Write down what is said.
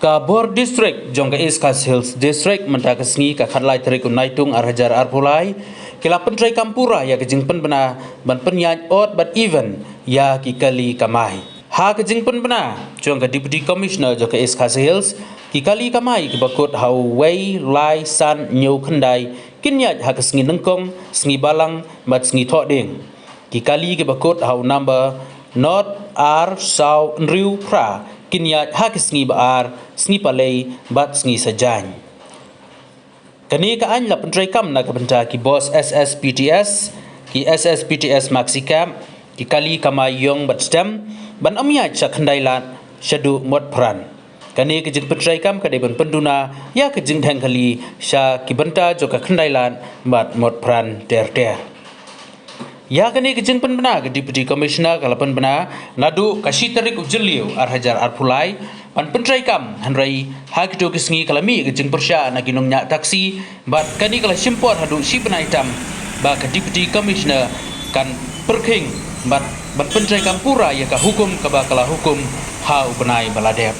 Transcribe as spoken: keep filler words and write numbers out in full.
Ka bor district jong ka East Khasi Hills District mynta ka sngi ka khatlai tarik u Naitung arhajar arphew lai ki la pyntreikam pura ïa ka jingpynbna ban pynïaid odd bad even ïa ki kali kamai. Ha ka jingpynbna jong ka Deputy Commissioner jong ka East Khasi Hills, ki kali kamai kiba kut ha u wei, lai, san, hynñiew, khyndai kin ïaid ha ka sngi nyngkong, sngi balang bad sngi thohdieng. Ki kali kiba kut ha u number nod, ar, saw, hynriew, phra kin ïaid ha ki sngi ba ar, sngi palei bad sngi saitjaiñ. Kane ka aiñ la pyntreikam na ka bynta ki boss S S P T S, ki S S P T S Maxi Cab, ki kali kamai ïong bad stem ban ym ïaid sha khyndai lad shaduh Motphran. Kane ka jingpyntreikam ka dei ban pynduna ïa ka jingdheng kali sha ki bynta jong ka khyndai lad bad Motphran ter ter. Ïa kane ka jingpynbna ka Deputy Commissioner ka la pynbna naduh ka shi tarik u Jylliew arhajar arphew lai ban pyntreikam, hynrei ha kito ki sngi ka la mih ka jingpyrshah na ki nongñiah taxi bad kane ka la shim por haduh shi bnai tam ba ka Deputy Commissioner kan pyrkhing bad ban pyntreikam pura ïa ka hukum kaba ka la hukum ha u bnai ba la dep.